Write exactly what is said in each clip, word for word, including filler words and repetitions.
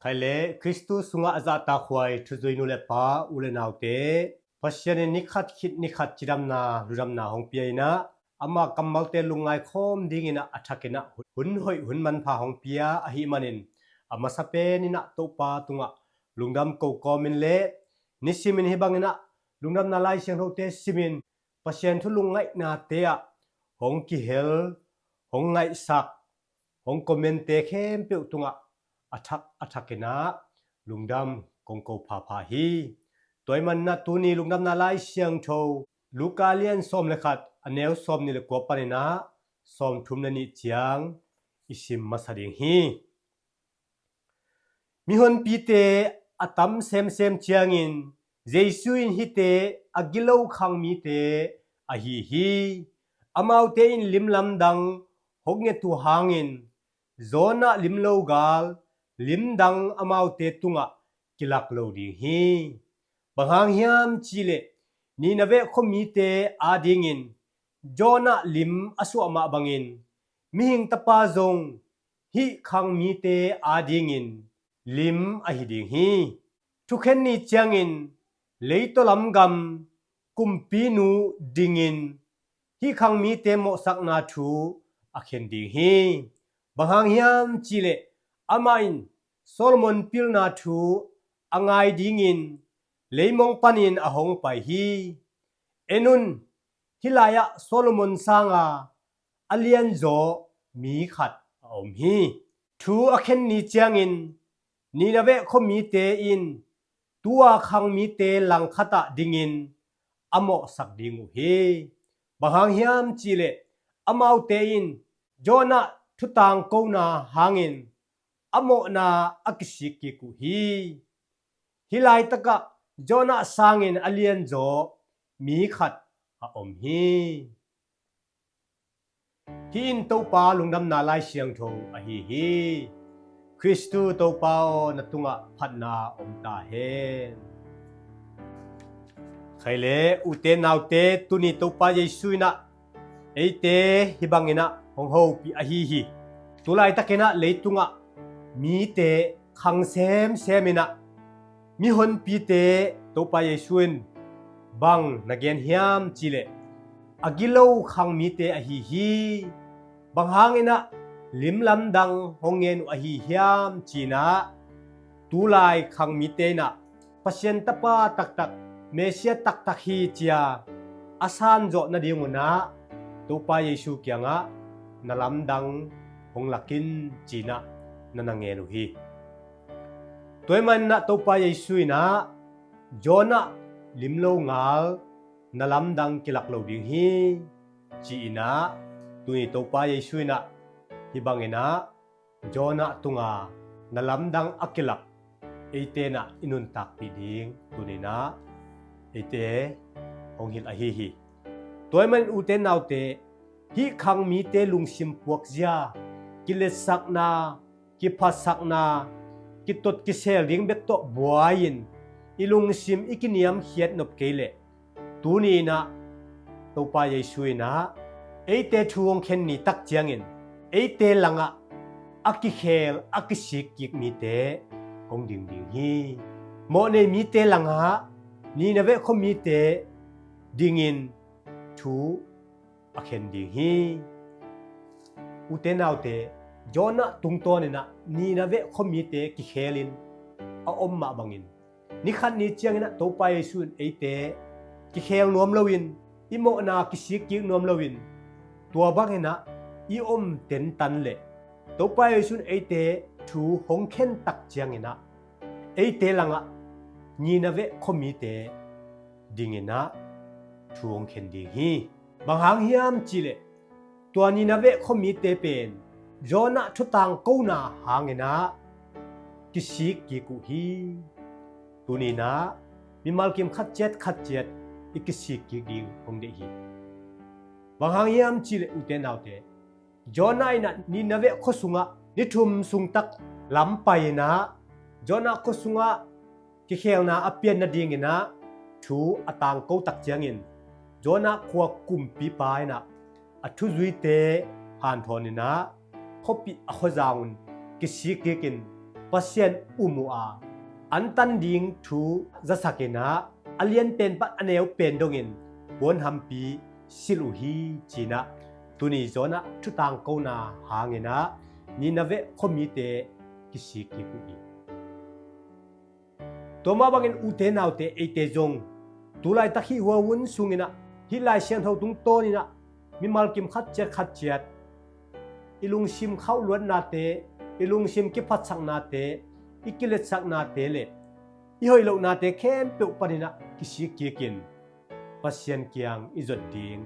Khai le Khristu sungah a zahtakhuai thuzui nu le pa, u le naute, Pasian in nikhat khit nikhat cidamna ludamna hong pia inah, ama kammalte lungngai khawm dinginah a thakinah hun hoih hun manpha hong pia ahih manin, a masa peninah Topa tungah lungdam ko kawmin le nisimin hih banginah lungdamna Lai Siangthote simin Pasian thu lungngaihnate ah hong kihel, hong ngaihsak, hong comment-te khempeuh tungah a thak a thakinah lungdam kong ko phapha hi. Tua ahih maninah tuni lungdamna Lai Siangtho Luka lian sawm le khat, a neu sawm nih le kua paninah sawm thum le nih ciang i sim masa ding hi. Mihonpite a tam semsem ciangin Jesu in hihte a gilo khang mite ahi hi. Amaute in lim lamdang hong nget uh hangin Jonah limlo gal limdang amaute tungah kilak lo ding hi. Bang hang hiam cihleh Nineveh khuamite adingin Jonah lim a suah mah bangin Mihing Tapa zong hih khang mite adingin lim ahi ding hi. Thukhen ni ciangin leitaw lam gam kumpinu dingin hih khang mite mawhsakna thu a khen ding hi. Bang hang hiam cihleh amah in Solomon pilna thu a ngai dingin leimong panin a hong pai hi. En un, hih lai-ah Solomon sanga a lianzaw mi khat a om hi. Thu a khen ni ciangin Nineveh khuamite in tua khang mite langkhatah dingin a mawhsak ding uh hi. Bang hang hiam cihleh amaute in Jonah thutangkona hangin a mawhna a kisik kik uh hi. Hih laitakah Jonah sangin a lianzaw mi khat a om hi. Hih in Topa lungdamna Lai Siangtho ahi hi. Khristu Topa aw, na tungah phatna om ta hen. Khai le ute naute, tuni Topa Jesu inah eite hih banginah hong hopih ahi hi. Tulaitakinah leitungah mite khang semsem inah mihonpite Topa Jesu in bang na gen hiam cihleh a gilo khang mite ahi hi. Bang hanginah lim lamdang hong ngen uh ahi hiam cinah tulai khang mite inah Pasian Tapa taktak, Messiah taktak hi cia a sanzawh nadingunah Topa Jesu kiangah na lamdang hong lakin cinah na na ngen uh hi. Tua ahih maninah Topa Jesu inah Jonah limlo ngal na lamdang kilak lo ding hi ci-inah tuni Topa Jesu inah hih banginah Jonah tunga na lamdang a kilak eite inah i nuntakpih ding tuninah eite hong hilh ahi hi. Tua ahih manin ute naute, hih khang mite lungsim puakzia, kiletsakna, kiphatsakna, kitot kisel ding bek tawh buai-in i lungsim i kiniamkhiat nop kei leh tuni inah Topa Jesu inah eite thu hong khen ni tak ciangin eite langah a kikhel a kisik kik mite hong ding ding hi. Mawhnei mite langah Nineveh khuamite dingin thu a khen ding hi. Ute naute, Jonah tungtawninah Nineveh khuamite kikhelin a om mah bangin nikhat ni cianginah Topa Jesu in eite kikhel nuam loin, i mawhna kisik kik nuam loin, tua banginah i om tentan leh Topa Jesu in eite thu hong khen tak cianginah eite langah Nineveh khuamite dinginah thu hong khen ding hi. Bang hang hiam cihleh tua Nineveh khuamite pen Jonah thutangkona hanginah kisik kik uh hi. Tuninah mimal kim khat ciat khat ciat i kisik kik ding hong deih hi. Bang hang hiam cihleh ute naute, Jonah inah Nineveh khua sungah ni thum sungtak lam pai-inah Jonah khua sungah kikhelna a pian nadinginah thu a tangko tak ciangin Jonah khua kumpipa inah a thuzuite hanthawninah khuapih a khuazangun kisik kikin Pasian um uh a, an tan ding thu zasak in ah, a lian pen pan a neu pen dongin puanhampi silh uh hi, ci-in ah tuni Jonah thutangkona hangin ah Nineveh khuamite kisik kik uh hi. Tua mah bangin ute naute, eite zong tu laitak hih hua hun sungin ah, hih Lai Siangtho tungtawnin ah mimal kim khat ciat khat ciat i lungsim khauhluatnate, i lungsim kiphatsaknate, i kiletsaknate le i hoih lohnate khempeuh panin ah kisik kikin Pasian kiang i zot ding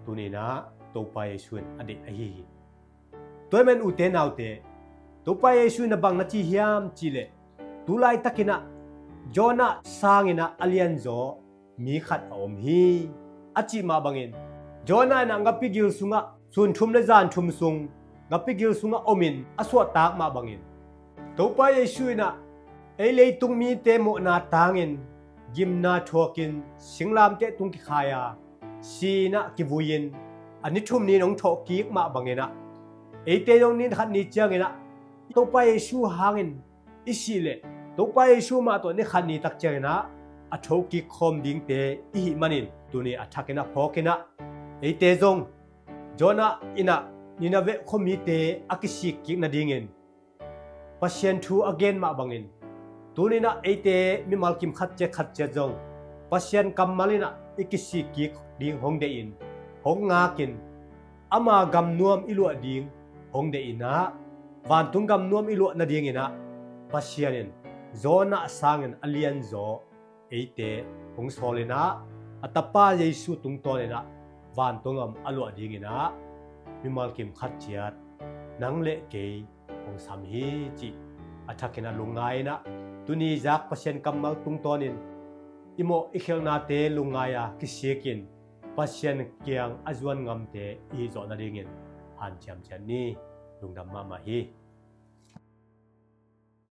tuni-in ah Topa Jesu in a deih ahi hi. Tua ahih manin ute naute, Topa Jesu in ah bang na ci hiam cih leh, tu laitakin ah Jonah sangin ah a lianzaw mi khat a om hi, a cih mah bangin, Jonah in ah ngapi gil sungah sun thum le zan thum sung ngapi gil sungah omin a suahtak mah bangin, Topa Jesu in ah ei leitung mite mawhna tangin gimna thuakin singlamteh tung kikhai a, si-in ah kivui-in a ni thum ni-in hong thawhkik mah bangin ah, eite zong ni khat ni ciangin ah Topa Jesu hangin i sih leh, Topa Jesu mah tawh ni khat ni tak ciangin ah a thokik khawm dingte i hih manin, tuni a thakin ah phawkin ah eite zong Jonah in ah Nineveh khuamite a kisik kik nadingin Pasian thu a gen mah bangin, tuni-in ah eite mimal kim khat ciat khat ciat zong Pasian kammal in ah i kisik kik ding hong deihin, hong ngakin, ama gamnuam i luah ding hong deihin ah, vantung gamnuam i luah nadingin ah Pasian in Jonah sangin a lianzaw eite hong sawlin ah, a Tapa Jesu tungtawnin ah vantung gam a luah dingin ah mimal kim khat ciat nang le kei hong sam hi, cih a thakin ah lungngai-in ah, tuni zak Pasian kammal tungtawnin i mawh i khialhnate lungngai a kisikin Pasian kiang a zuan ngamte i hih zawh nadingin hanciam ciat ni. Lungdam mahmah hi.